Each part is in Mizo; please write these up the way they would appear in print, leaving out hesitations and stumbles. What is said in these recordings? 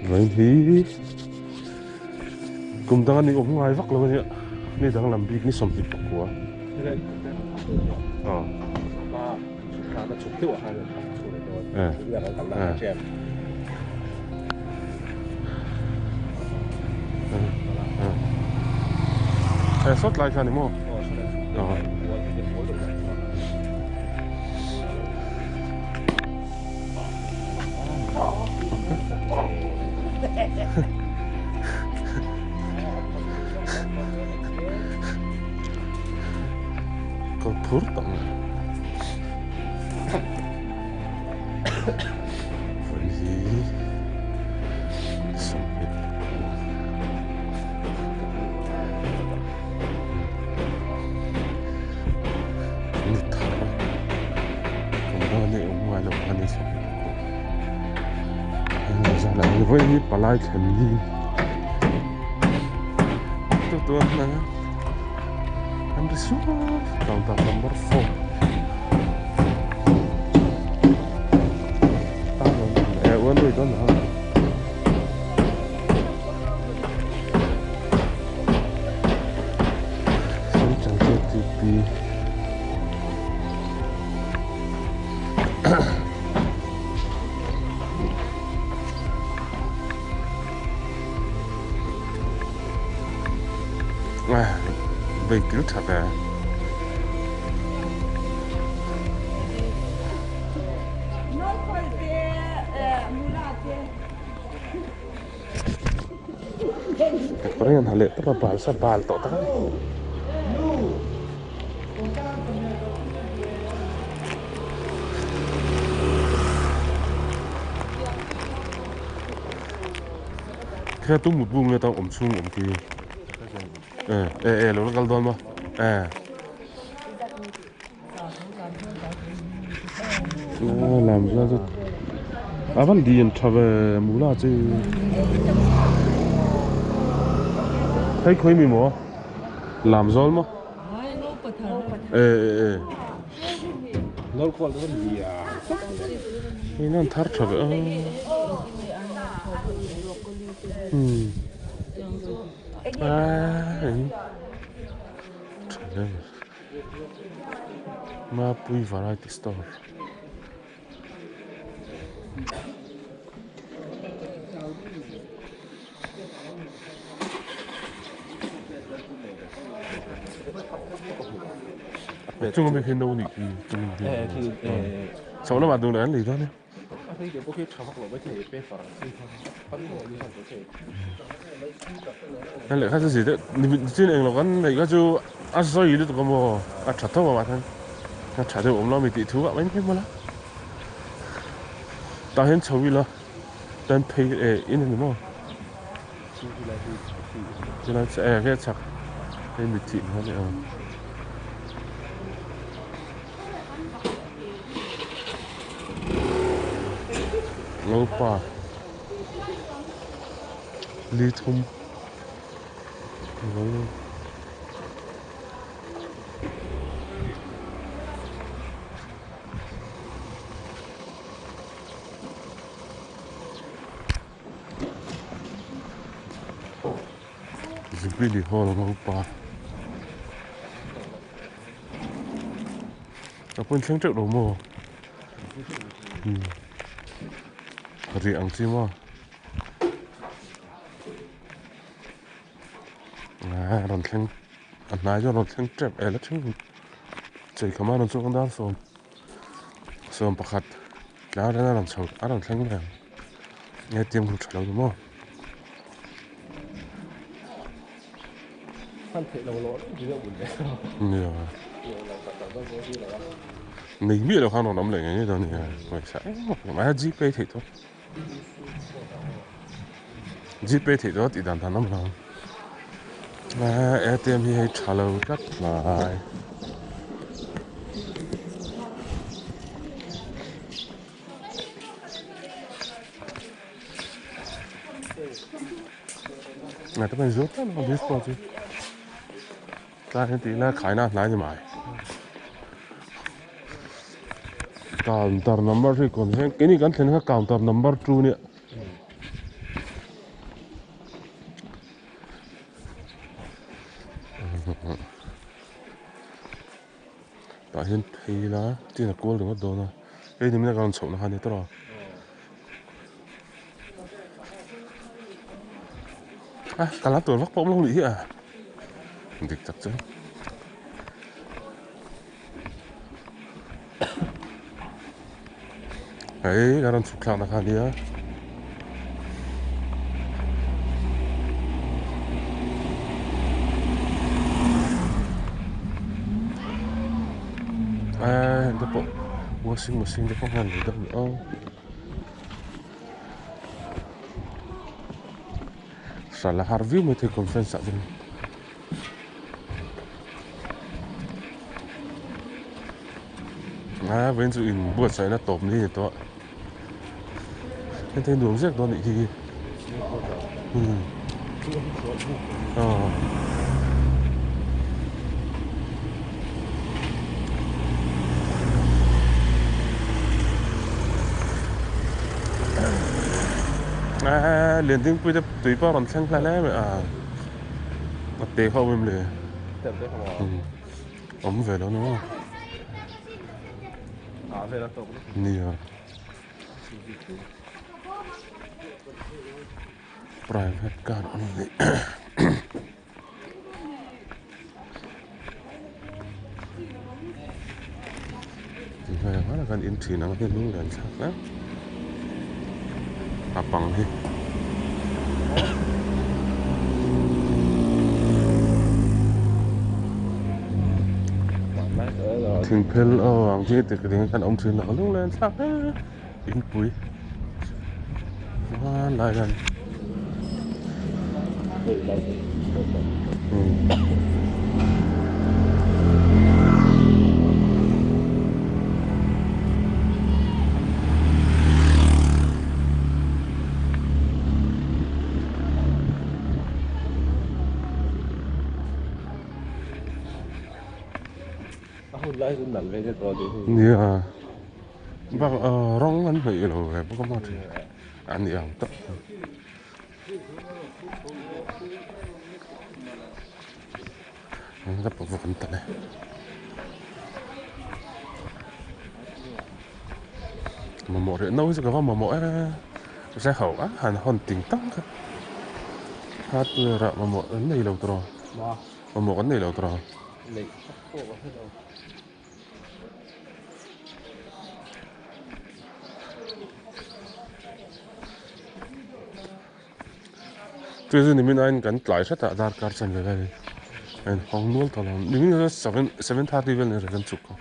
Vawiin hi kum danga ni awm ngai vak lo a nia ni danglam bik ni 24 aw eh sawt lai kha ni maw aw Ka phur tak mai. Vawi hi 20. Ni thar a kan dang a awm ngai lo a ni vawi hi palai thlen ni chu chuan an ri suau counter number 4 eh uan lui dawn lo. Central KTP Vei kil tha ve. Kekawr hian ha leh tawp a bal sa bal tawh tak a ni. Khe tu mut bu nge tang awm chhung awm khi eh eh eh lo la kal dawn maw eh. Lam zia chu a van lian tha ve mula chi hei khawi mi maw lam zawl maw eh eh eh hei nan thar tha ve a hmm tha hle mai. Mapui variety store chung ami khi no nih khi chung ami khi chho lamah duh leh an lei dawn e. An lehkha chu zir deuh nichin englo kan neih kha chu a sawi lutuk a maw a tha tho a mahse a tha deuh awm lo ami tih thu ah mai mai mawla tah hian chho ila tan phei eh in a ni maw chulai chu eh a chhak hei mitthih hna a ni ang. Lalpa li thum Jubilee Hall Lalpa. A pawn thleng teuh lo maw umm rih ang chi maw ah rawn thleng a hnai chu a rawn thleng tep eh la thleng chei khama rawn chuang dar 11 tlai atanga rawn chho a rawn thleng mai ang ATM khu tha lo ni maw. Nia nei miah lo khan rawn awm leh ngei ngei dawn a nia pawisa engmah a gpay theih tawh gpay theih tawh tih dan dan awm lo atm hi hei tha lo tlat mai. Nga te pawh in zuar tlat a beef pawh chu tlai hian tih ila khaina a hnai ni mai counter number hi kawn hian keini kan thlen kha counter number 2 nia. Tah hian phei ila tin a kual ringawt dawn a hei ni min a rawn chhoh na kha a ni tawh a. A ka la tur vak pawh awm lo nih hi a dik tak chuan. Hei ka rawn chhuk thlak na kha a nia. Eee heng te pawh washing machine te pawh hian lei deuh a ni aw. Hral a har viau mai thei conference ah chuan. A vawiin chu in buatsaihna tawp ni a ni tawh a heng te hi nuam zek dawn anih hi aw. Liandingpui te tui pawh a rawn thleng hlai hle mai a. A te kha awm em le? Awm ve lo ni maw? Nia. Private car awm ni. Hei ang kan in thin ang hi lung lian thlak hle. A pang hi. Thingphel aw ang chi te ding khan awm thin a lung lian thlak hle inpui hmanlai hian. Nia bak rawng an hnaih lo ve bawk a maw thin a ni ang tak. Ka pawh kan tal e. Mamawh reh no hi chu ka va mamawh e. Zai ho a han hawn ting tang kha. Hardware ah mamawh an nei lo tawh. Mamawh kan nei lo tawh. Neih tak pawh ka hre lo. Chu chu nimin aiin kan tlai hret a darkar chan ve vel a in hawng nual tawh lo nimin kha seven seven thirty vel ni kan chhuk kha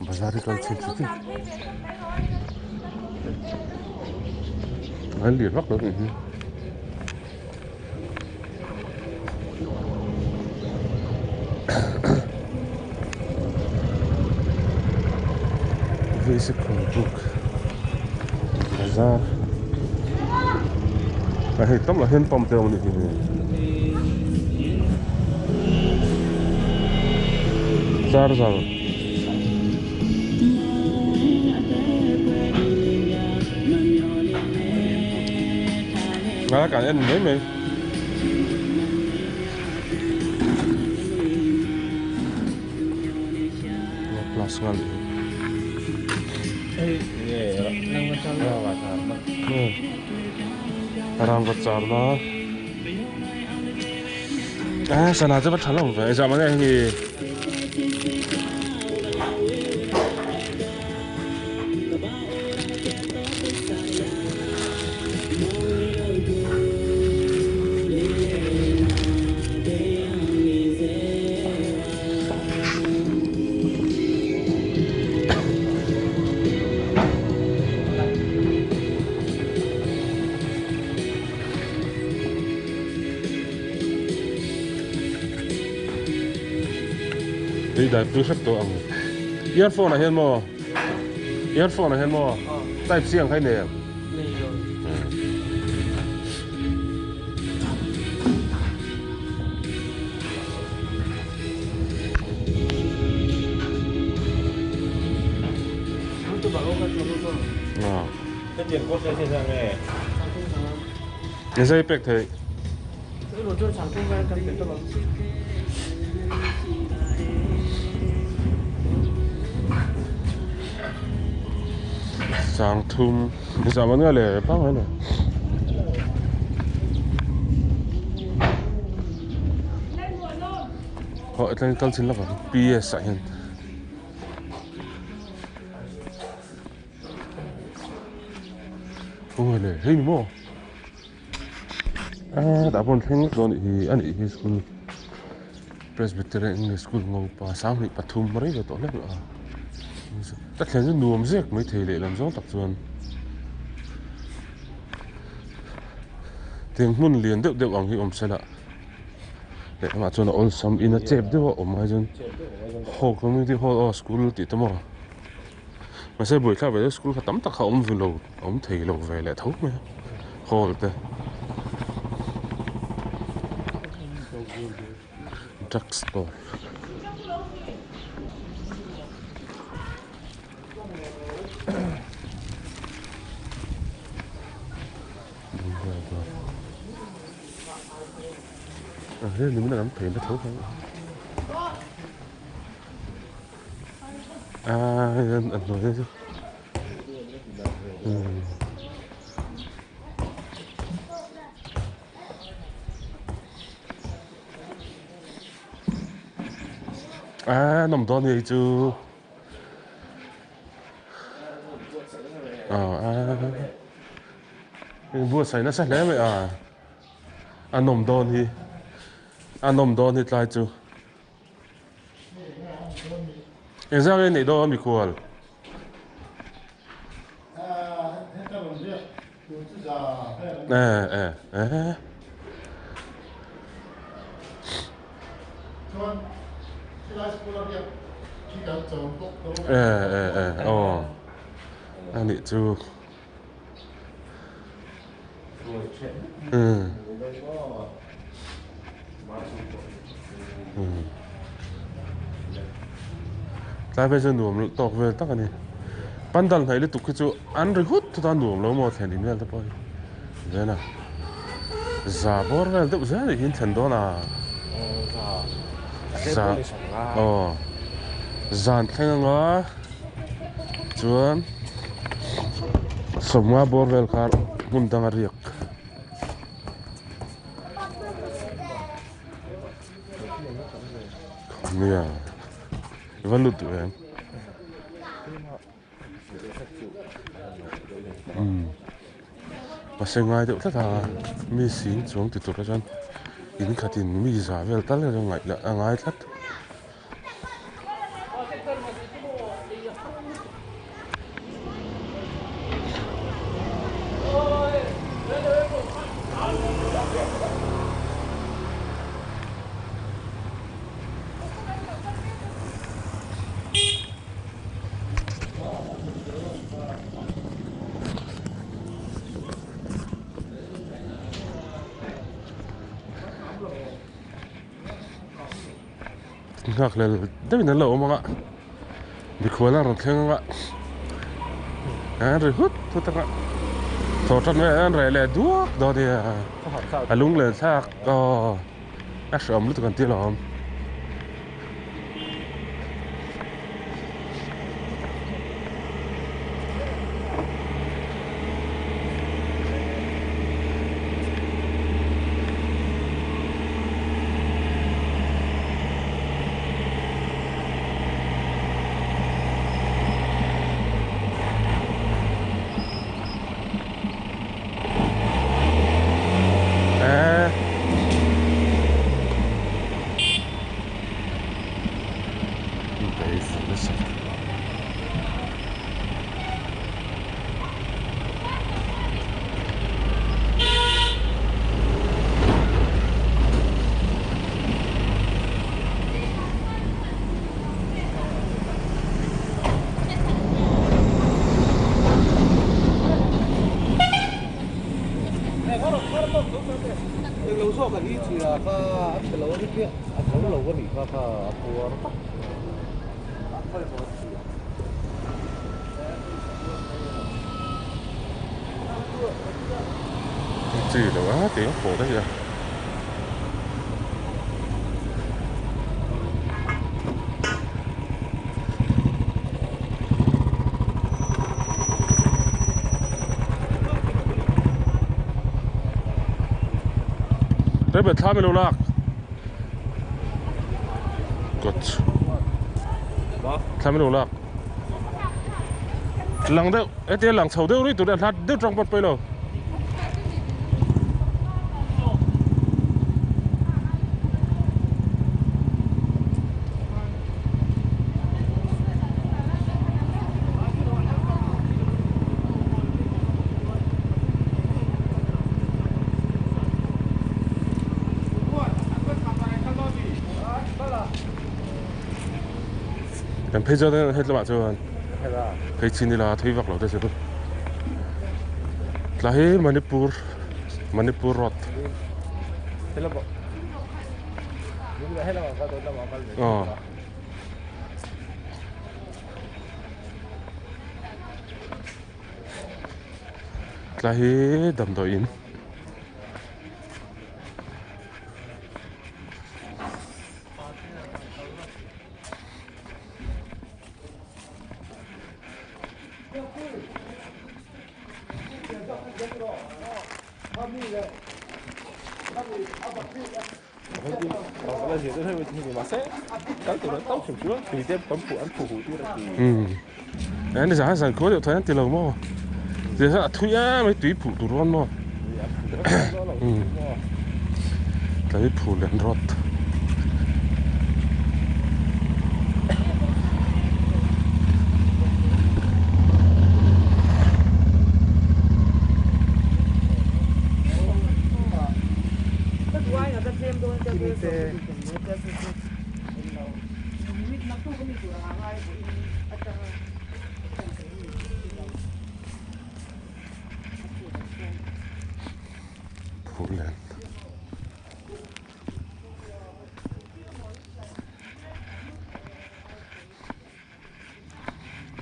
bazar hi kal chhin chhin chhin an lian vak lo nih hi. Vesicle book bazar a hei tam lah hian pump te a awm a nih hi. Charger. Nga kan en mai mai. Plus nga leh. Rangva char na. A sana chu va tha lo ve engzah mah nge hei. Tui dai pui hrep tawh ang. Earphone ah hian maw? Earphone ah hian maw? Type C ang kha i nei em? Nei lo. Engzai pek theih? Sangthum zaman nga le pang mai le. Ho tleng kal chin laka PS ah hian. Khawngaih le hei ni maw ah tah pawh an thleng vek dawn anih hi a nih hi school Presbyterian English School Ngopa sanghnih pathum rei ve tawh hlek a ka thlen chu nuam zek mai thei lehlam zawng tak chuan tiang hmun lian deuh deuh ang hi awm se lah lehlamah chuan a awlsam in a chep deuh a awm ai chuan hall community hall aw school tih te maw. Mahse buaithlak ve deuh school kha tam tak kha a awm ve lo a awm thei lo ve leh tho mai a hall te drug store a heng ni min a lam thei na tho kha. A hnuai chu a nawm dawn hei chu a buatsaih nasa hle mai a a nawm dawn hi a nawm dawn hi tlai chu. Engzah nge neih dawn mikhual? Eh eh eh. Eh eh eh aw anih chu. Tlai phei chu nuam tawk vel tak a ni. Pandal hnaih lutuk khi chu an ri hut hut a nuam lo maw thlen in vel te pawh hi ven a. Za bawr vel deuh zel anih hi an thlen dawn a. Za aw zan thleng anga Chuan sawmnga bawr vel kha hmun danga riak. Nia i va lut duh em? Umm mahse ngai deuh tlat a mi sing chuang ti tur chuan in khatin mi za vel tal ngaih lah a ngai tlat. Nghak lel deuhin an lo awm ang a mikhual a rawn thleng ang a an ri hut hut ang a thaw tan mai an reh leh duak dawn a nia a lung len thlak aw a hreawm lutuk an ti alawm. Chi lo a tih a pawh daih a. Rebel thla mi lo lak. Kawt. Thla mi lo lak. Lang deuh, hetia lang chho deuh rih tur a hlat deuh tang pawt pawi lo. Kan phei chuan het lamah chuan phei chin ila thui vak lo te chu tla hi Manipur Manipur road aw tla hi damdawi in. Ni zan zan khual deuh thawn an ti lo maw a thui em mai tui phuh tur dawn maw Tlai phul leh rawt. Phullen.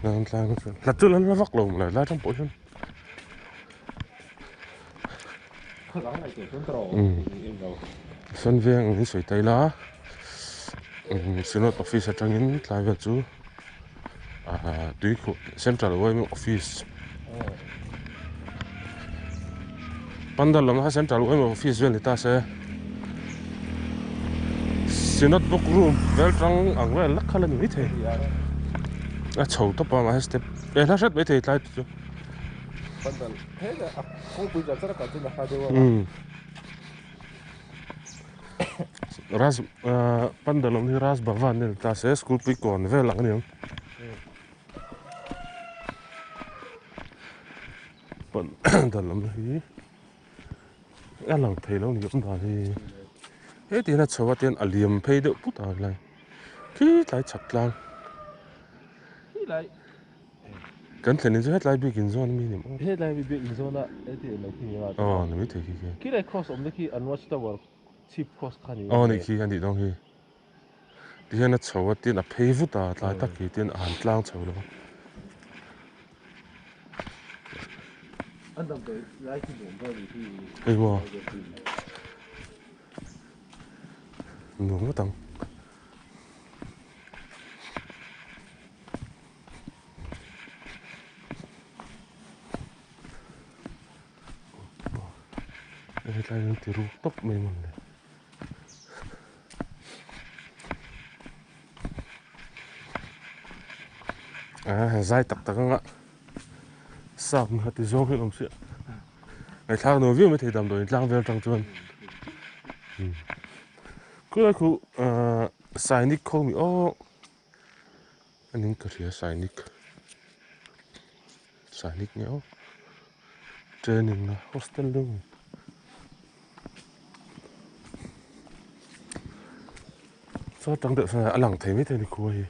Lan tlang chu hlat chu lan la vak lo maw lai tang pawh hian sawn veng ang in sawi ta ila synod office atangin tlai vel chu ahh tuikhuah central yma office pandal lam kha central yma office vel ni ta se synod book room vel tang ang vel lek kha la ni maithei a chho tawp a mahse step eh hla hret maithei tlai te chu umm. Raj ahh pandal awm hi Raj Bhavan a ni ta se school pui kawn vel ang a ni ang pandal awm hi a lang thei lo a ni awm dan hi heti hian a chho a tian a liam phei deuh put a helai khi tlai chhak tlang. Kan thlen in chu hetlai bik in zawn ami ni maw? Hetlai mi bik in zawn a heti eng lo khi ni a. Aw ni maithei khi khi. Khi lai cross awm te khi an watch tower chhip cross kha ni. Aw ni khi a nih dawn khi. Ti hian a chho a tin a phei vut a tlai tak hi tin a han tlang chho lo. An damdawi lai khi nuam dawn ni khi. Hei maw. Nuam ngawt ang. Hetlai hian ti ruk tawp mai mawn le. Ah zai tak tak anga sap kha ti zawng hi a awm sia ngaihthlak nuam viau maithei damdawiin tlang vel atang chuan khulai khu ah sainik kho mi aw. A ning ka hria Sainik Sainik nge aw training na hostel deuh a ni saw tang deuh sawn a lang thei maithei a ni khua hi.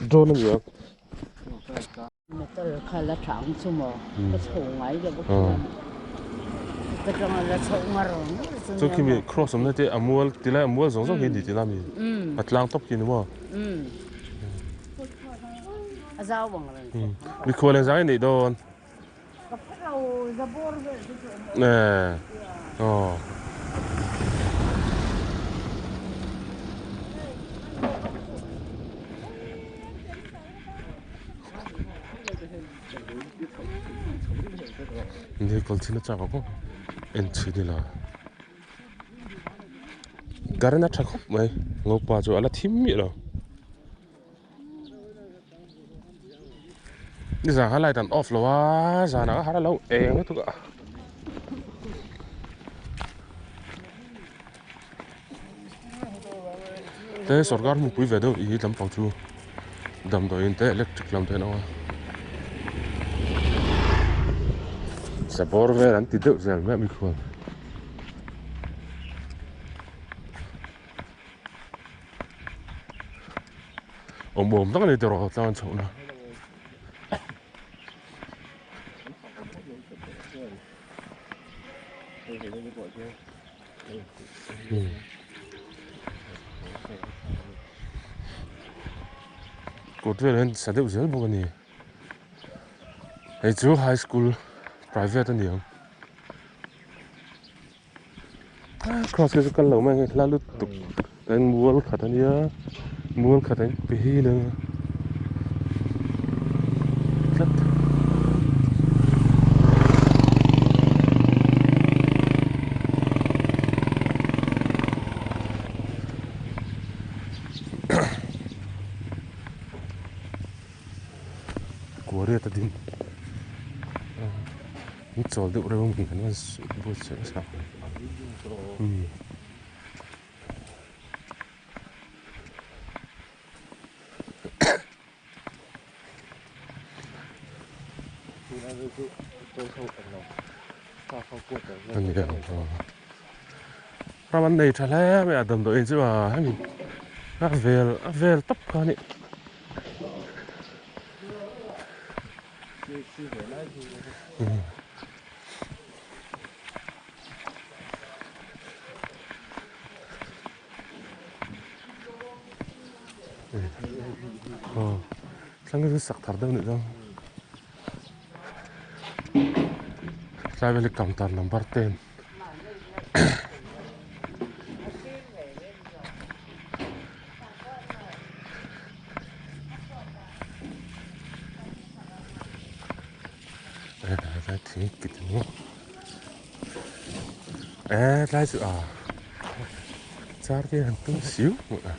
Drone a ni ang. Hospital kha la tha ang chu maw? Ka chho ngai lo bawk chuan ka tanga la chhoh ngar ngar chu nia maw? Chu khimi cross awmna te a mual tilai a mual zawng zawng hi a ni tihna a mi? A tlang tawp khi a ni maw? A zau ang reng khawp. Mikhual engzah nge neih dawn? Ka phe lo zabawr vel te chu awm awm sia. Aw. Ni kal chin a chak ang aw en chhin ila current a tha khawp mai ngopa chu a la thim miah lo. Nizan kha light an off lo a zanah a har a lo eng lutuk a. Te sorkar hmunpui ve deuh hi lampang chu damdawiin te electric lam te an awm a. Sabawr vel an ti deuh zel mai a mikhual. Awm awm tak a ni tiraw tlang an chhohna. Kawt velah hian sa deuh zel bawk a ni. Hei chu high school private a ni ang. Cross khi chu kal lo mai ang hei hla lutuk chuan mual khat a nia mual khat an pe hi le tlat. Kuariat a ding. An chawl deuh reuh ang an buatsaih nasa umm. Ram an nei tha hle mai a damdawiin chu a hemi a vel a vel tawp kha a ni. Thlang hi chu sak thar deuh a nih chuan tlai vel hi counter number 10. Ê tlai chu a char te han tum siu hmuh a.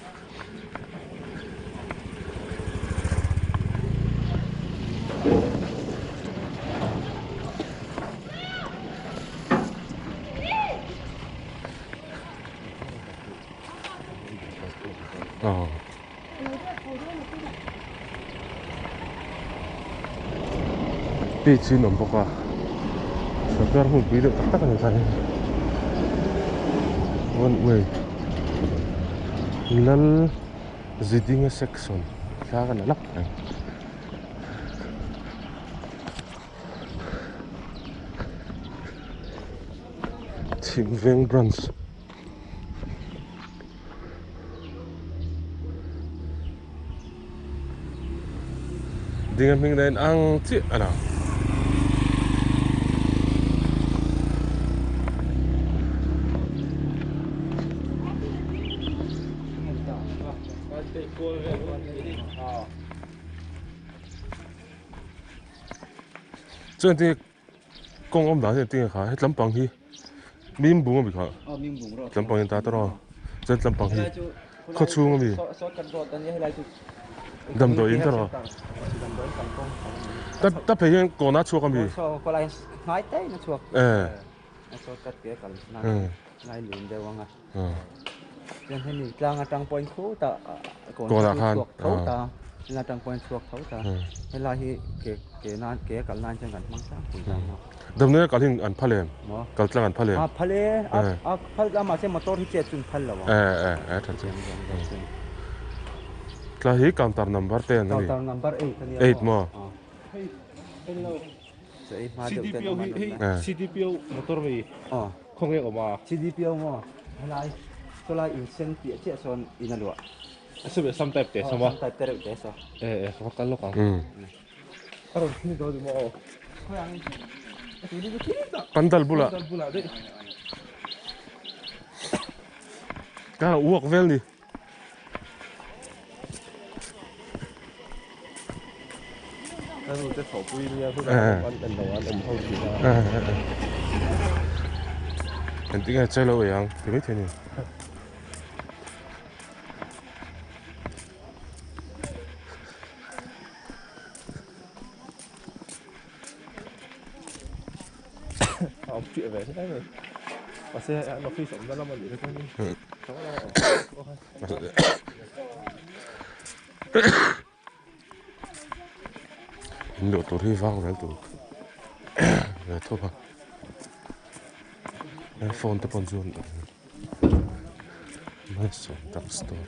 Beach in awm bawk a sorkar hmunpui deuh tak tak a ni ta hi one way lal zidinga section thla ka la lap reng. Thingveng branch. Ding a hming nen ang chiah a lang. Chuan ti kawng awm dan hi engtin nge kha he tlampang hi Mimbung a mi kha tlampang hi an ta tawh a chuan tlampang hi khaw chhung a mi damdawi in tawh a ta phei hian kawnah a chhuak a mi kawnah khan Damdawi a kal hi an phal em? Kal tlang an phal em? Eh eh eh tha chu. Tlai hi counter number ten a ni. Eight maw? CDPO hi hei CDPO motor mi khawnge awm a? CDPO maw helai chulai in sen piah chiah sawn in a luah. Sum sam type te sama. Sam type te reuh te saw. E e ka va kal lawk ang. A rawn thil dawn ni maw? Pandal bulah. Pandal bulah daih. Ka uak vel ni. Ka nu te thawhpui nia hunah an en lo an awm ho thin a. Engtin nge che lo ei ang ti mai thei ni. A awm fiah ve hle mai. Mahse an office awmna lam a nih te chuan In luh tur hi vang zel tur ve thawp a phone te pawh chuan Malsawm drug store.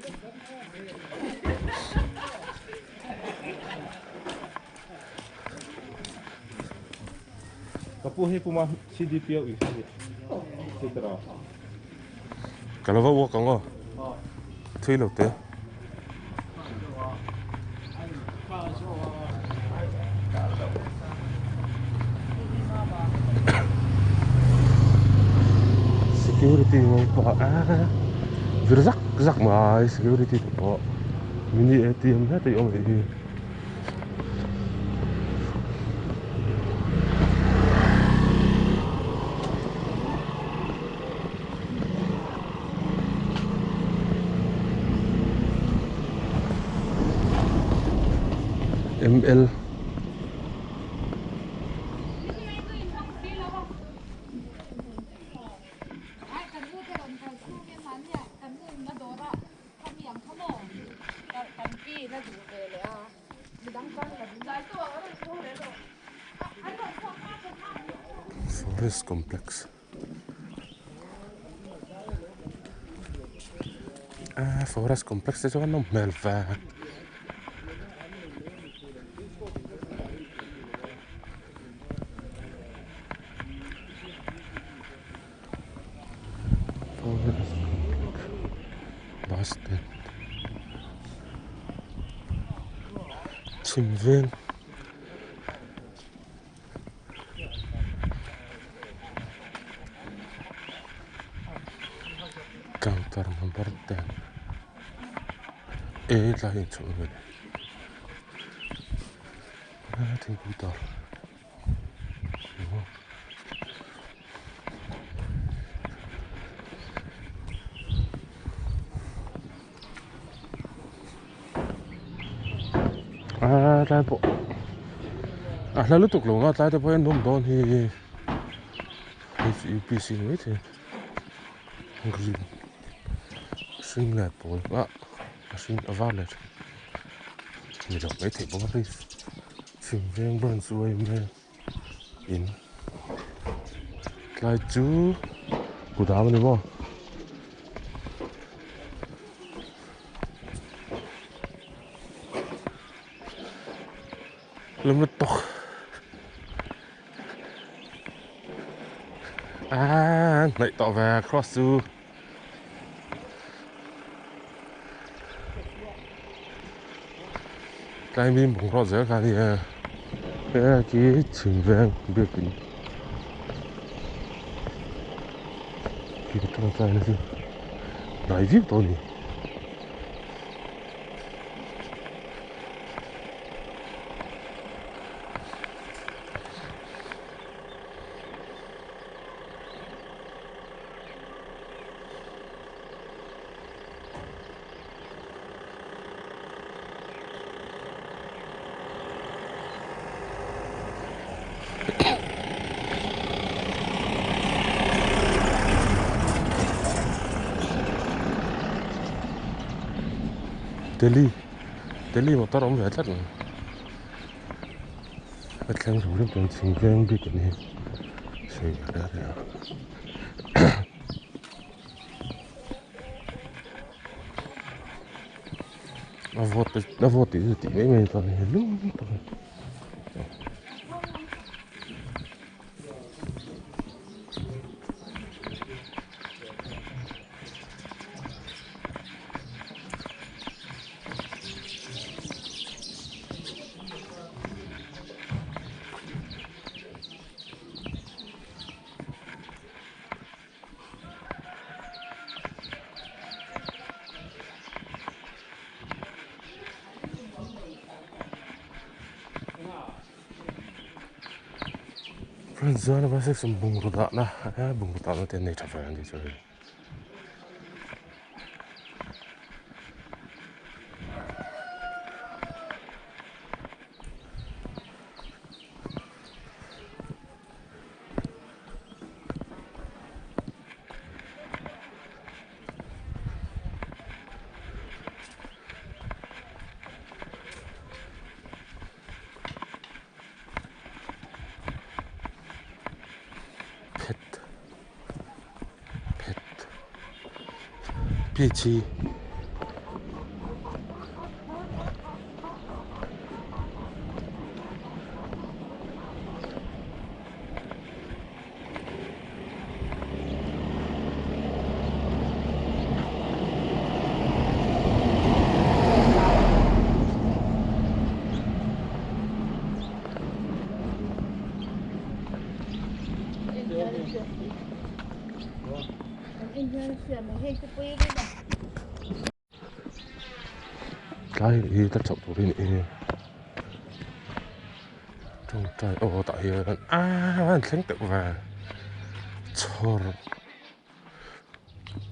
Ka pu hei puma CDPO i kha ni etc. Ka lo va walk ang aw. Thui lo te. Security ngawng pawh a vir zak zak mai security te pawh mini ATM heti awm anih hi. ML Forest complex ah forest complex te chuan an awm hmel ve. Bus stand chhim veng counter number ten e tlai inchhung a ni thingpui dawr. A tlai pawh a hla lutuk lo nga tlai te pawh hian nawm dawn hi upc ni maithei green hring leh pawl ah a hring a var leh ni lo maithei bawk a hei. Thingveng branch chu a inrem in tlai chu kudam a ni maw lawm lutuk aaa hnaih tawh ve cross chu. Tlai mi bungraw zel kha a ni a he khi chhim veng biakin khi ka tawngtai na chu hnai viau tawh a ni. Delhi Delhi motor awm ve tlat mai a thleng rum rum chuan thing veng bik an hi sawi ve hle a ni a. A vawt a vawt tih chu tih mai mai chuan hei lum tak a ni. Friends chuan a section bungraw dahna a bungraw dahna te an nei tha ve ang tih chu hei. Pet pet PG Tlai hi ka chauh turin i tawngtai aw tah hian aaa an thleng teuh ve chhawr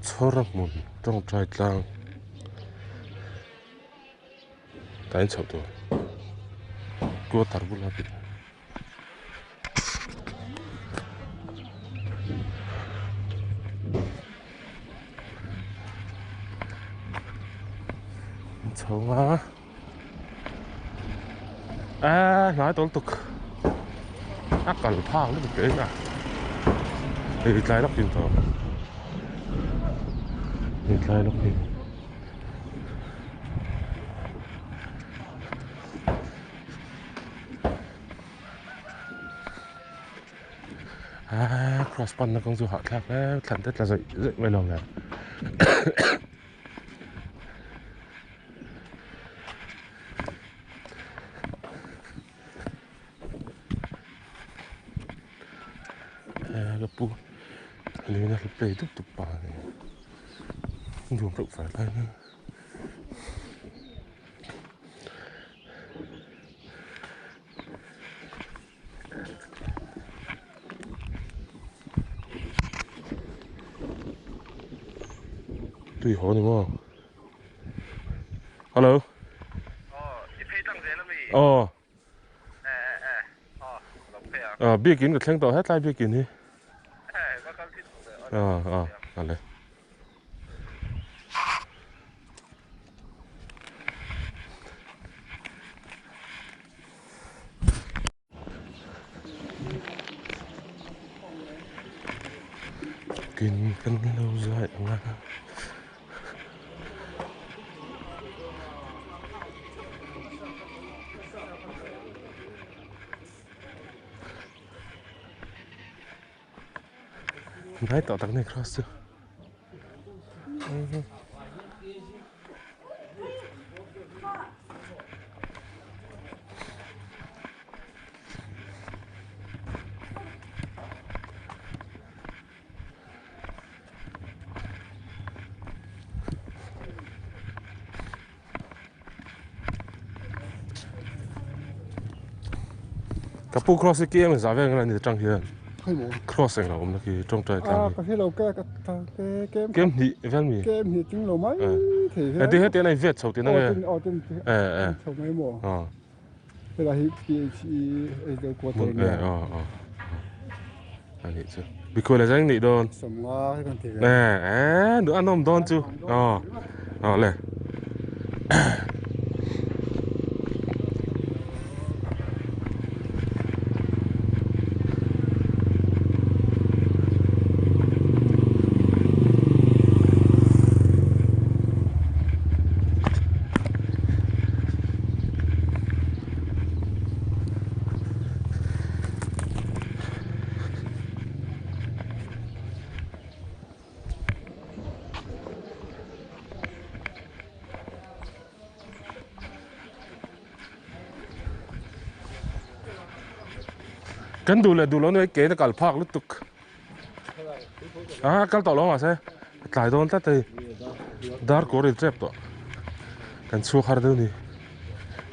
chhawr a hmun tawngtai tlang tah hian chhoh tur quarter bula Chho a a hnai tawl tuk a kal phak lutuk teh a hei tlai lawk in tawh hei tlai lawk in. Aa cross panna kawng chu hahthlak hle thlan te tla zawih zawih mai lo le ka pu lena hlu play dup dup pa ni nuam reuh fai lai na. Tui haw ni maw Hello Aw Aw biakin ka thleng tawh hetlai biakin hi Aw aw ale. Kin kan lo zai ang a. Hnai tawh tak ni cross chu. Ka pu cross hi kem za vel nge ni tang hian cross eng lo awm na khi tawngtai tlang hi ka hre lo ka ka kem kem hnih vel mi kem hnih ting lo mai thei he ti heti an vet chho tin ange aw tin eh eh chho mai maw helai hi PHE Aizawl quarter nia aw aw ani chu bikhual a zeng nih dawn sawmnga hi kan ti ve eh eh duh an awm dawn chu aw aw le Kan duh leh duh lo nuai ke na kal phak lutuk a kal tawh lo mahse tlai dawn tlat hei dar kawr in tep tawh kan chhuak har deuh a ni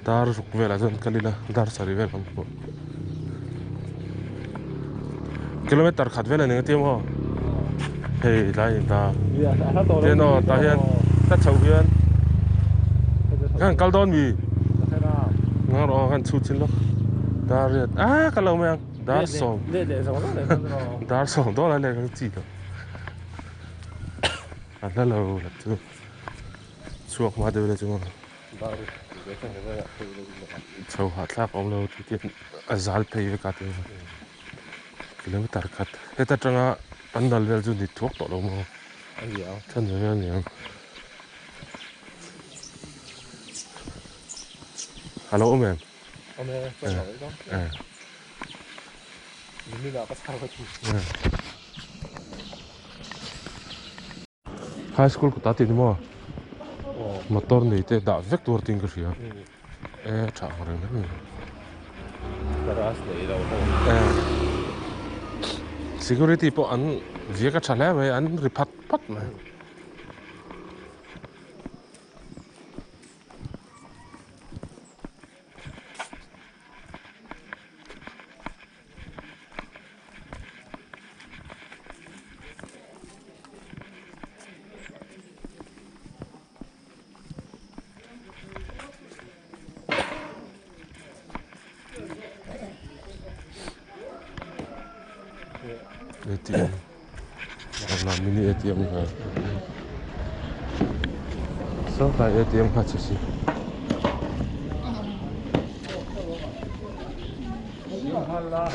dar ruk velah chuan kal ila dar sarih vel kan pawh. Kilometer khat vel a ni ang tia maw? Hei tlai in ta. Tian aw tah hian ka chhoh hian kan kal dawn mi? Ngang rawh aw kan chhut chin lawk. Dar riat ah ka lo mai ang dar sawm. Dar sawm dawn a leh kan chi lo. A hla lo la chu chhuak hma deuh ila chu maw. Chho hahthlak awm lo tih te a zal phei vek a tia kilometer khat heta tanga pandal vel chu ni thuak tawh lo maw chhan ve vel a ni ang a lo awm em High school kawtah tih ni maw motor nei te dah vek tur tin ka hria e tha ang reng reng ani security pawh an viak a tha hle mai an ri phat phat mai. ATM la mini ATM kha saw tlai ATM kha chhe si.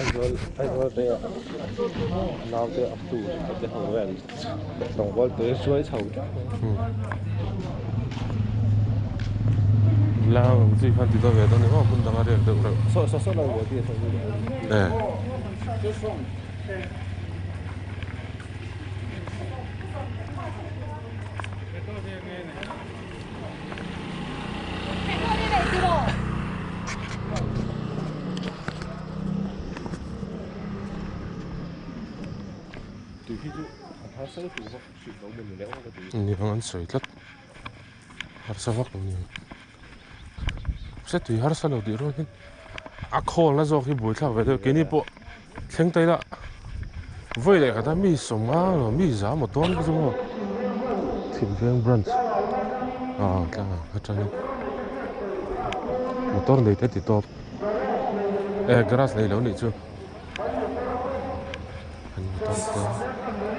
Aizawl Aizawl te nau te a tu te ho vel tlangval te hruai chho teuh mai. Lang ang chi khan ti dawn ve dawn ni maw hmun danga riak deuh reuh. Saw saw saw lo buai ti a sawi leh Eh. Ni ang an sawi tlat harsa vak lo ni ang se tui harsa lo tih rual hian a khawl na zawk hi buaithlak ve deuh keini pawh thleng ta ila vawi leh khat a mi sawmnga emaw mi za emaw dawn vek chu maw Thingveng branch ah tlang ang atangin motor nei te ti tawp eh garage nei lo nih chu an motor te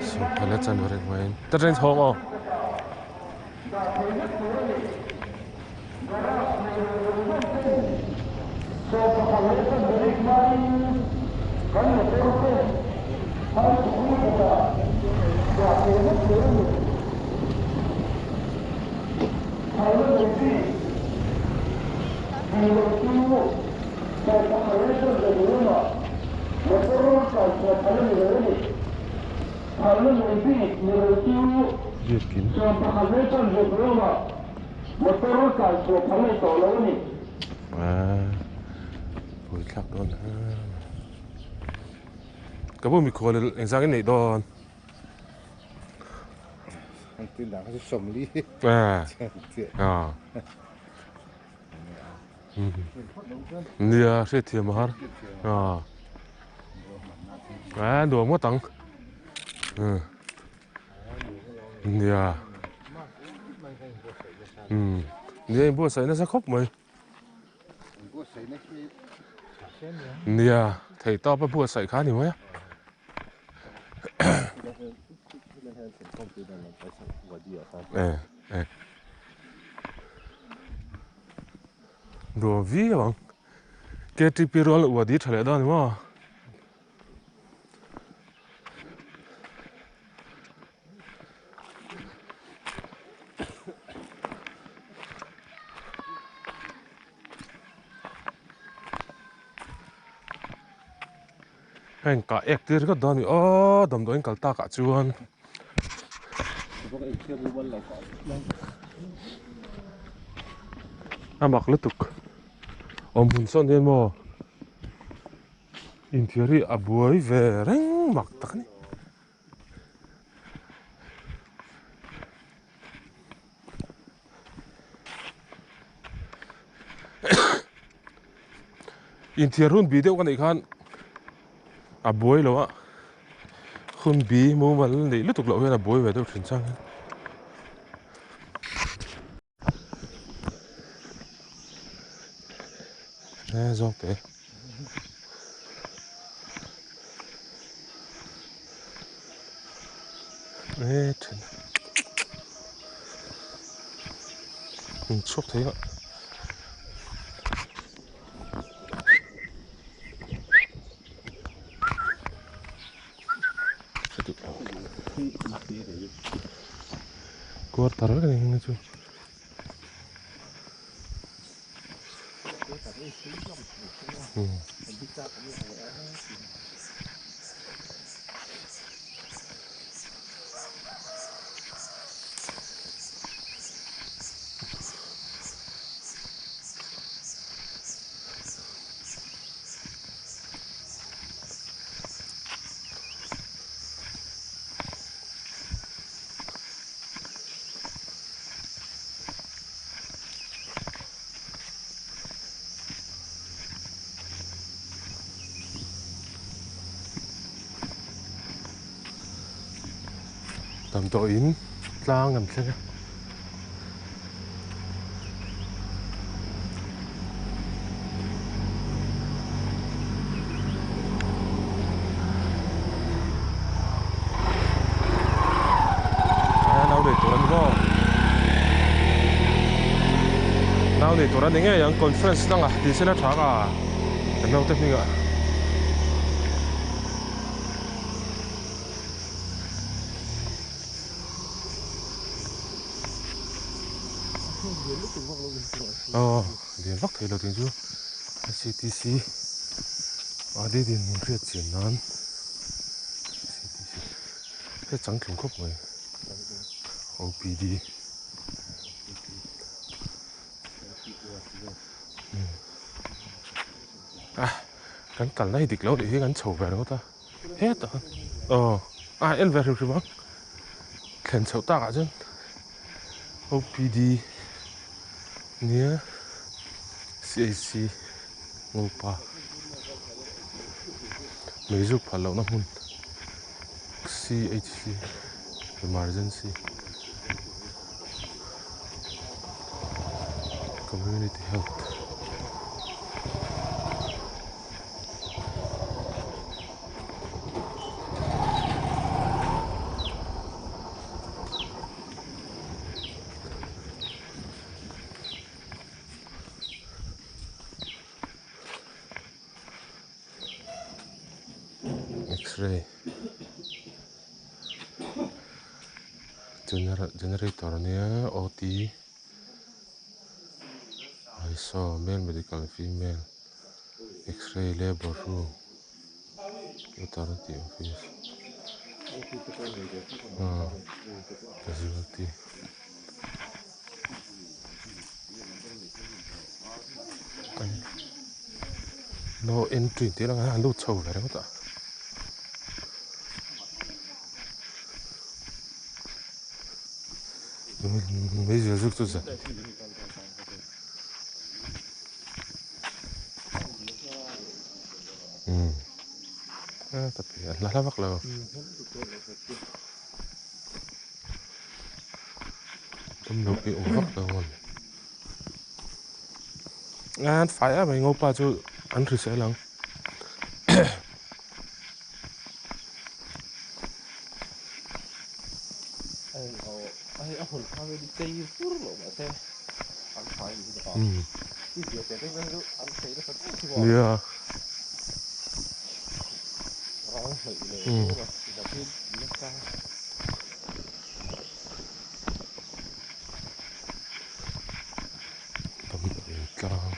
sawmphal a chan reng mai ta train chhawng aw. Biakin. Aaa pui thlak dawn a ka bu mikhual engzang in neih dawn aaa nia hriatthiam a har aaa aaa nuam ngawt ang nia umm nia inbuatsaih nasa khawp mai nia thei tawp a buatsaih kha a ni mai a. Nuam viau ang K T P rual uadi tha leh dawn ni maw. Heng kah ek tir ringawt dawn a ni aw damdawiin kal tak ah chuan a mak lutuk awm hun sawn hian maw inthiar hi a buai ve reng mak tak a ni. Inthiar hun bih deuh ka neih khan a buai lo a. Hun bi mumal neih lutuk loh hian a buai ve deuh thin chang hian. E zawng teh. E then. In chhuak thei a. Quarter vek a ni heng hi chu. Damdawiin tlang an thleng a. Nau nei tur a ni maw? Nau nei tur a ni ngei ang conference dangah tih sela tha ka kan naute hmingah. Aw lian vak thei lo tih chu CTC mahni dinhmun hriat chian nan CTC hei changtlung khawp mai OPD a kan kalna hi dik lo tih hi kan chho ve ringawt a hetah aw a en ve hrim hrim ang thlen chhoh takah chuan. OPD nia CAC Ngopa meizuk phal lohna hmun CHC Emergency Community Health. X-ray generator ania OT I saw male medical female x-ray labour room. Authority office ah casualty no entry tih lang a lut chho ve ringawt a. Meizial zuk chu zan. Umm a ta pi a hla hla vak lo. Tum lo pi awm vak lo ngun. An fai a mai ngopa chu an hrisel ang. Nia. Tlang.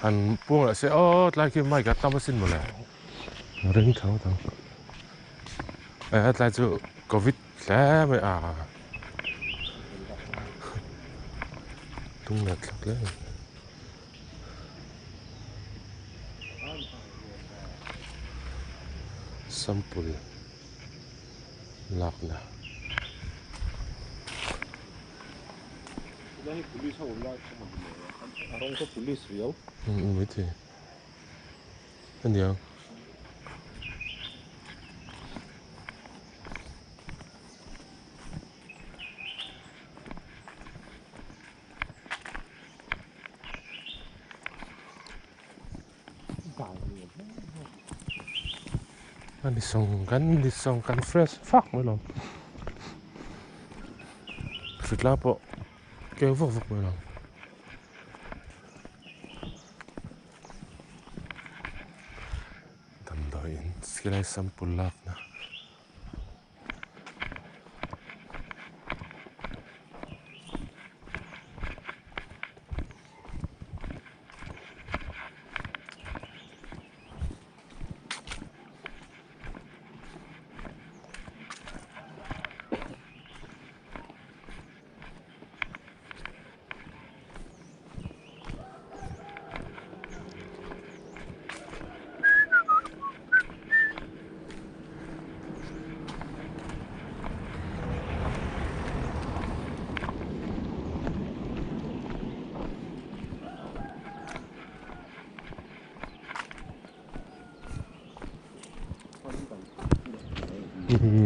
An puang leh se aw tlai khi mic a tam asin mawle ring tho tho e tlai chu covid hle mai a tung let thlak hle mai. Sample lakna. Helai hi police ho awm lai kha maw ni a rawng kha police riau. Umm maithei aniang. A ni sawng kan ni sawng kan fresh fak mai lo hritla pawh keu vak vak mai lo. Damdawiin silai sample lakna.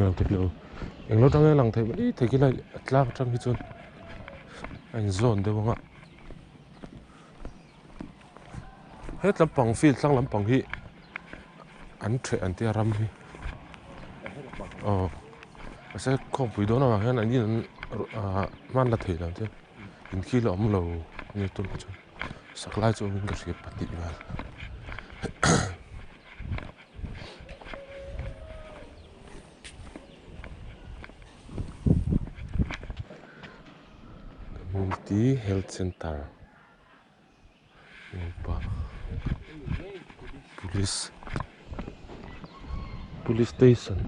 Lang thei lo englo tang lang thei mai thei khi lai a tlang atang hi chuan a in zawn deuh ang a he tlampang field tlang lampang hi an ṭheh an tia ram hi aw mahse khawmpui dawn avang hian an in an ahh hman la thei lo ang che inkhil a awm lo a ni tunah chuan sak lai chu awmin ka hria pahnih vel. Community Health Centre Ngopa Police Police Station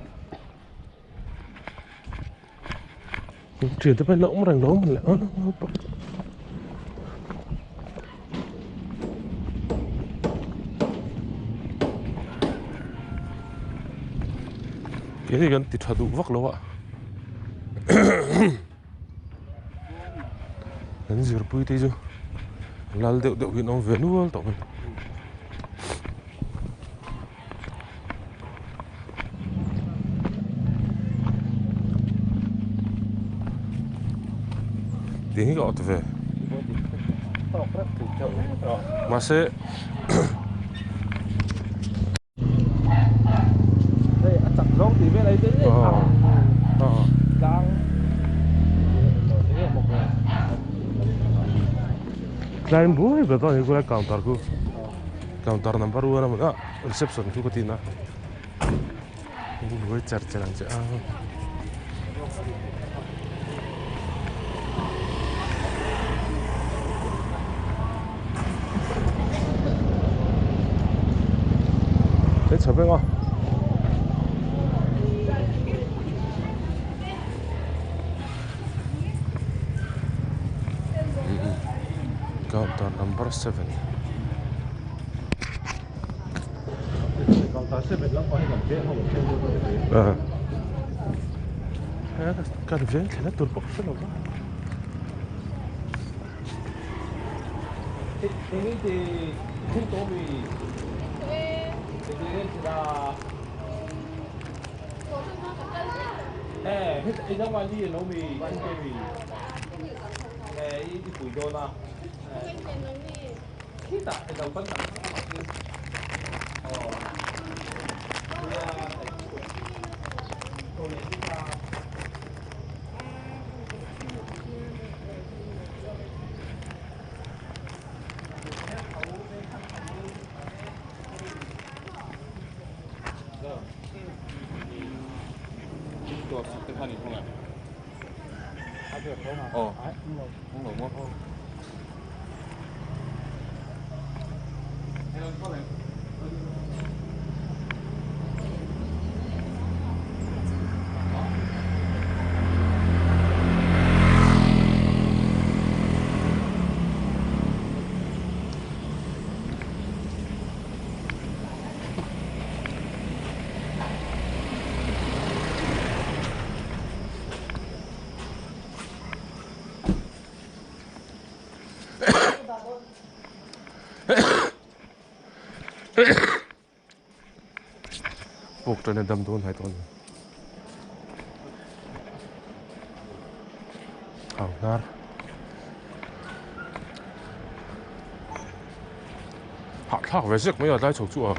thian te pawh an la awm reng lo a mawle Keini kan ti tha duh vak lo a kan zirpui te chu lal deuh deuh hi an awm ve nual tawh mai. Tih hi ka awt ve mahse tlai buai ber dawn a ni kulai counter khu. Counter number one a hmun a reception chu ka tin a buai char char ang che a. Hei chho vek a. Counter number 7. Kan veng thlen a tur bawk hre lo va. Puk tan a dam dawn hnai tawh a ni. Au hnar. Hahthlak ve zek mai a tlai chho chu a.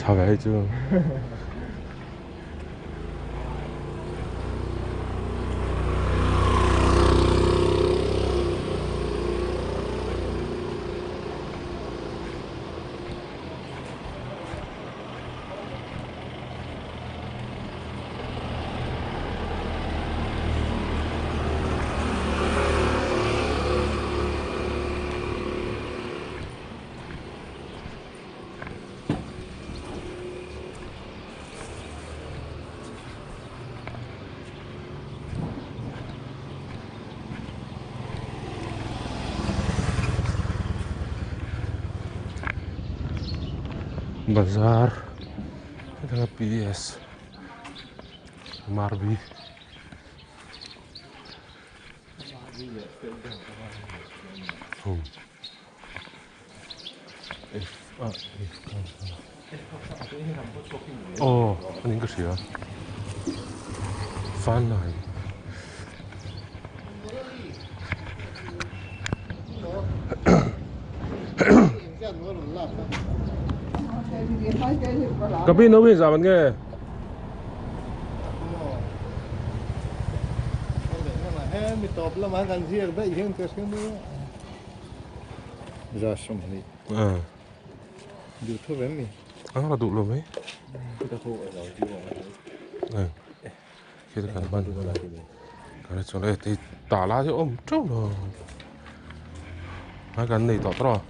Tha ve hei chu. Bazar hetanga PS Marbi Aw a ning ka hria fan lai ka pi no mi zah man nge. Za sawmhnih. Duh tho em ni? A la duh lo mai. Khi ta kan hman kan chuan e tei ta la hi awm teuh lo. Ai kan nei tawh tawh.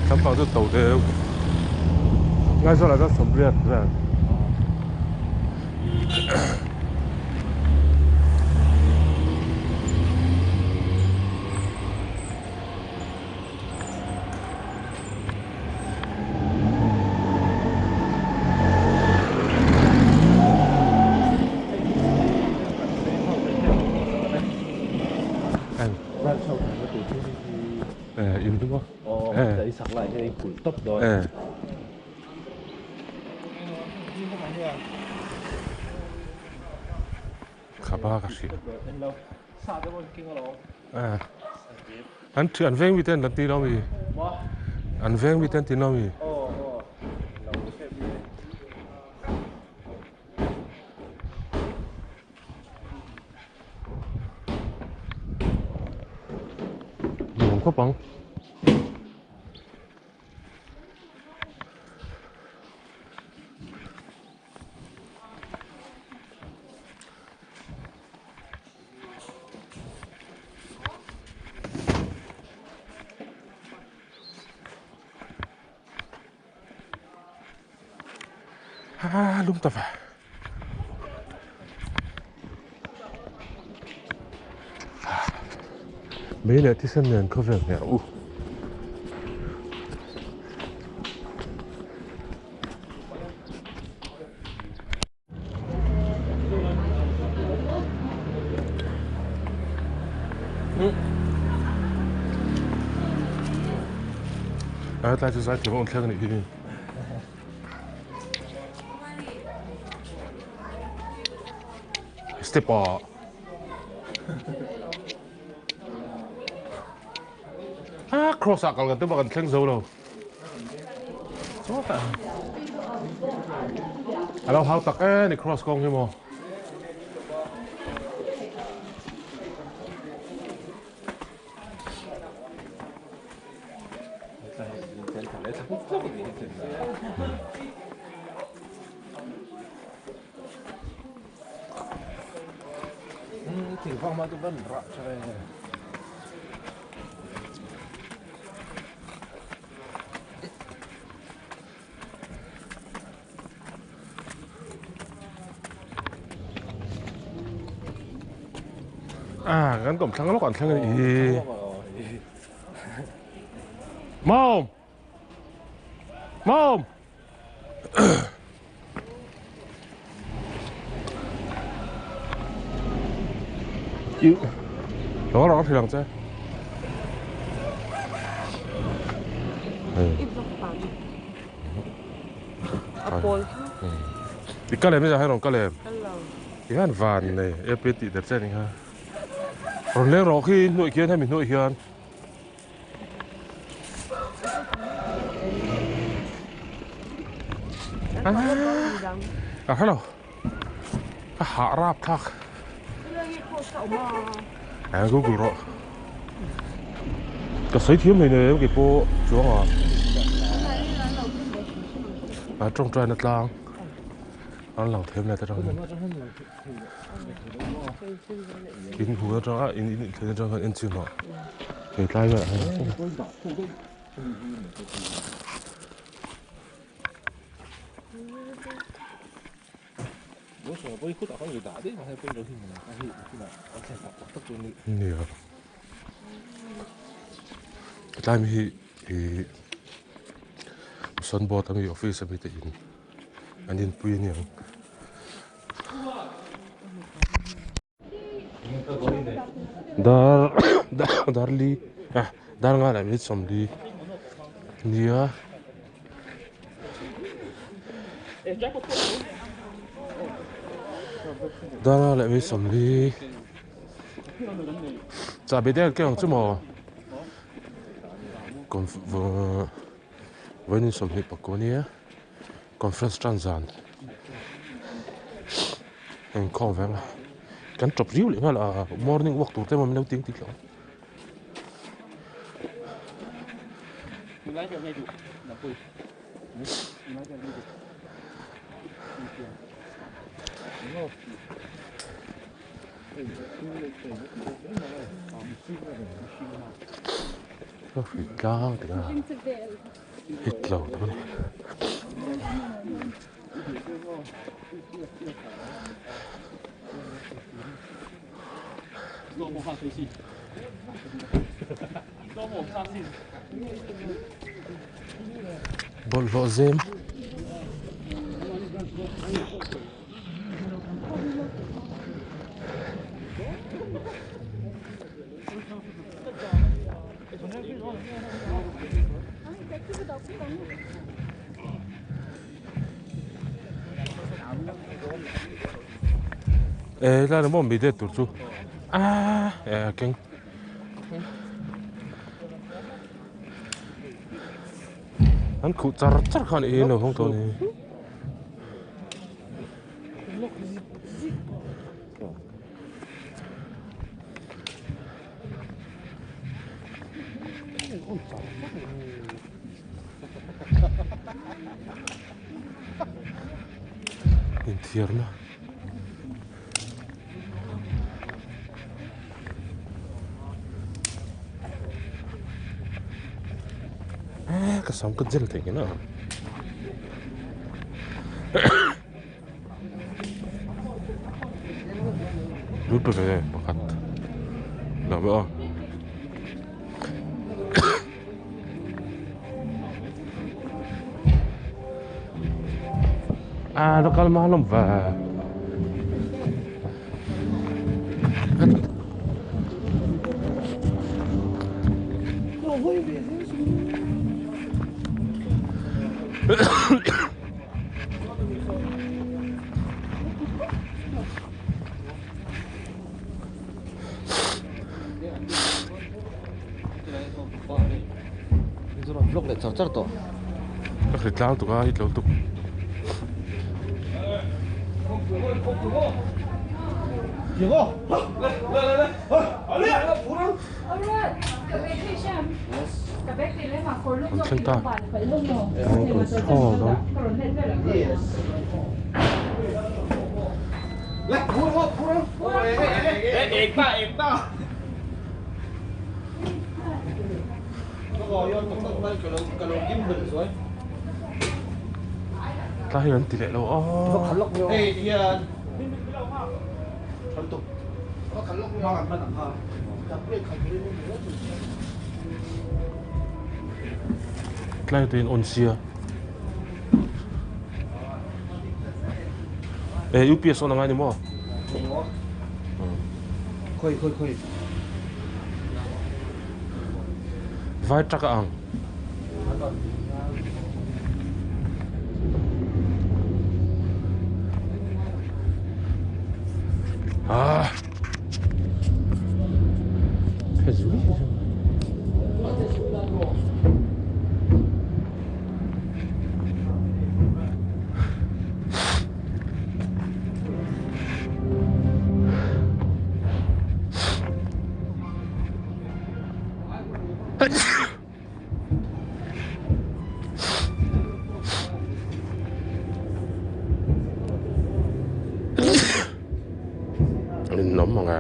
Lampang chu to deuh. Ngaizawlah chuan sawmriat vel. Khapa ka hria. An thian an veng mi te an la ti lo mi. An veng mi te an ti lo mi. Nuam khawp ang. A lum ta ve. Mei leh thisen nen khawvel hmel u. A tlai chu zai thiam a awm thleng a nih hi. Step ah. Ah cross ah kal kan tum a kan thleng zo lo. Sawtah a lo hau tak e ni cross kawng hi maw. Ah, kan kawm thlang lawk an thleng a nih hi. Mom! Mom! Lo rawng thil ang che. I kal em ni hai rawn kal em? I han van nei airplane tih der che ni kha. Rawn leng rawh khi hnuai khian hemi hnuai hian. Ka hrelo ka hah rap thlak a google rawh ka sawi thiam hlei nei em kei pawh chuang a a tawngtai na tlang an lang thiam leh te tang hian in hu atang a in in thlen atang khan en chin rawh he tlai velah hian nia tlai mi hi ih sunboard ami office ami te in an inpui aniang. Dar dar li ah dar nga leh minute sawmli nia dar nga leh minute sawmli chahbi te an keng ang chu maw vawiin sawmhnih pakua nia. Conference tan zan inkhawm ve ang a kan tawp riau leh nghal a morning walk tur te emaw min lo ti ang tih hlauh a hri tlang tih a. Hit lo tak a ni. Bawlhhlawh zem. Eh lai maw mi det tur chu ah eh keng an khuh char char khan i lo hawng tawh a ni. Inthiarna eh ka sam ka gel thei ngei na. Lut pe ve pakhat lo ve aw. A lo kal ma lawm ve. vlog leh char char tawh. Ka hre tlang tuk a hit lo tuk. An thleng ta. Control dawn. Tlai hi an ti leh lo a. Tlai te in on sia. E UPS on angai ni maw? Khoi khoi khoi. Vai truck a ang. Ah. Ninawm ang e.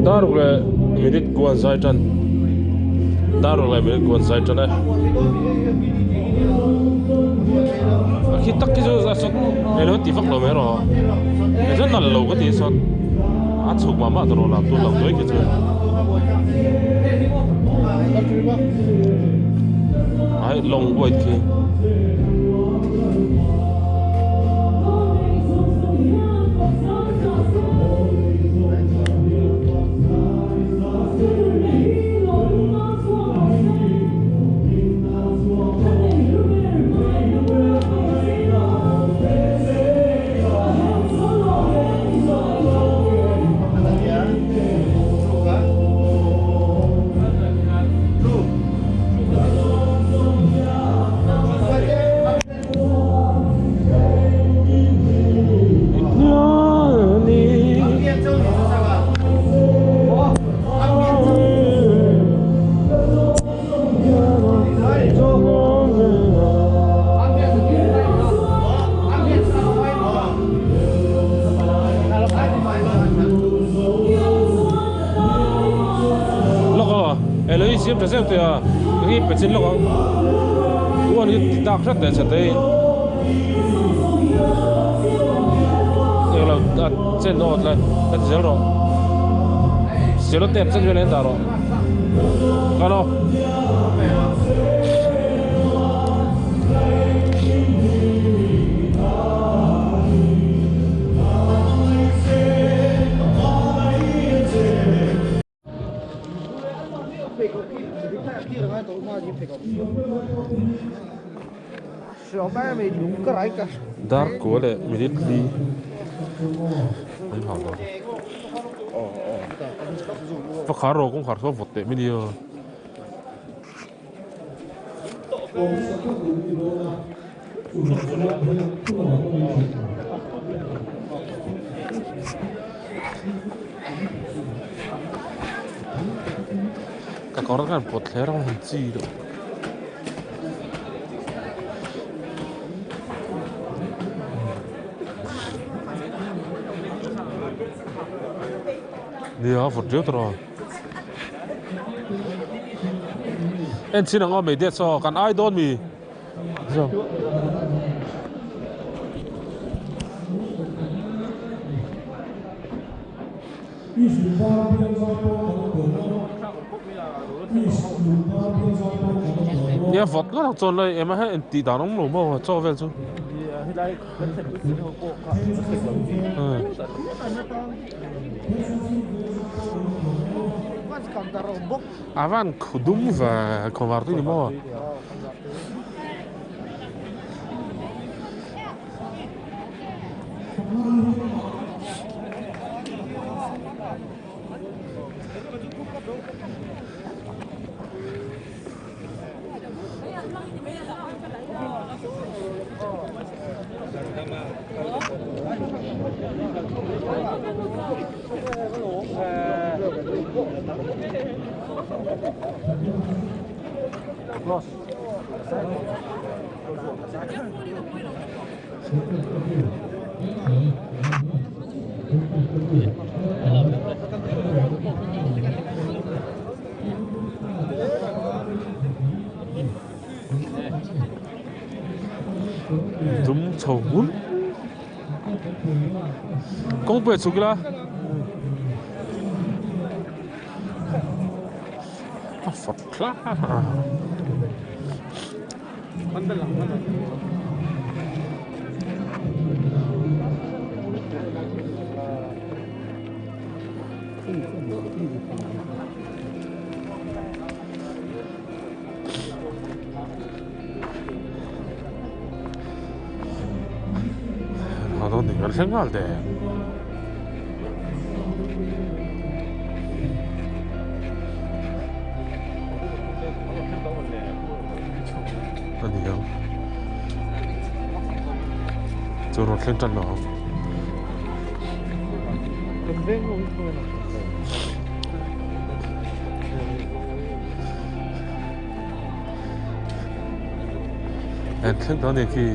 Daruk leh minute kuan zai tan daruk leh minute kuan zai tan e a khi tak khi chu a sawt eng lo ti vak lo mai erawh kei chuan nalh lo ka ti sawt a chhuk mah mah tawh lam tur lo duai khi chu ai lawng white khi. Lawk aw elo i siam tha zeuh teh a eng i pe chin lawk ang uan hi ti tak hret leh che te in englo a chen awt lai ka ti zel rawh selo tep chen vel a in dah rawh kan aw. Dar kua leh minute li an hau lo va khar rawh kawngkhar saw vawt teh mai nia. Ka kawr khan pawt thler ang han chi deuh. Nia a vawt riau tawh a. En chin ang aw mai diat saw kan ai dawn mi. Nia vawt ngawt ang chuan lai ema hei tih dan awm lo maw chaw vel chu. A van khu dum ve khawvar tui ni maw. Dum chho hmun kawngpui a chhuk ila a fawt hlak a. Kan thleng nghal teh. A ni ang. Chu rawn thleng tan lo ang. En thleng ta ni khi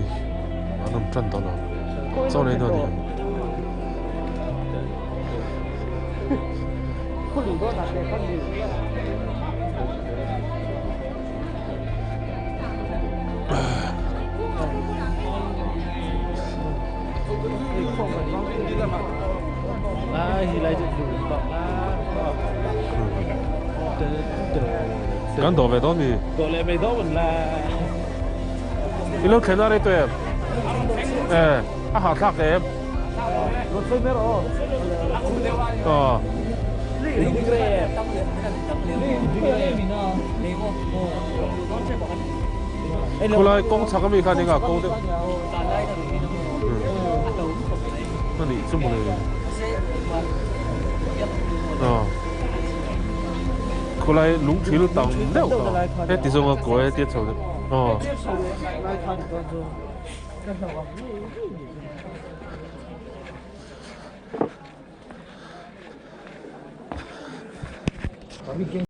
an awm tan tawh lo. Chaw nei dawn ni ang. Kan dawh ve dawn mi? Dawh leh mai dawn la. I lo thlen a rei tawh em? Eh, a hahthlak em? Aw. Khulai kawng chhak ami khan engah kawng deuh. A nih chu mawle. Aw. Khulai lung thil tam deuh kha. Heti zawnga kawi a tia chho deuh. Aw.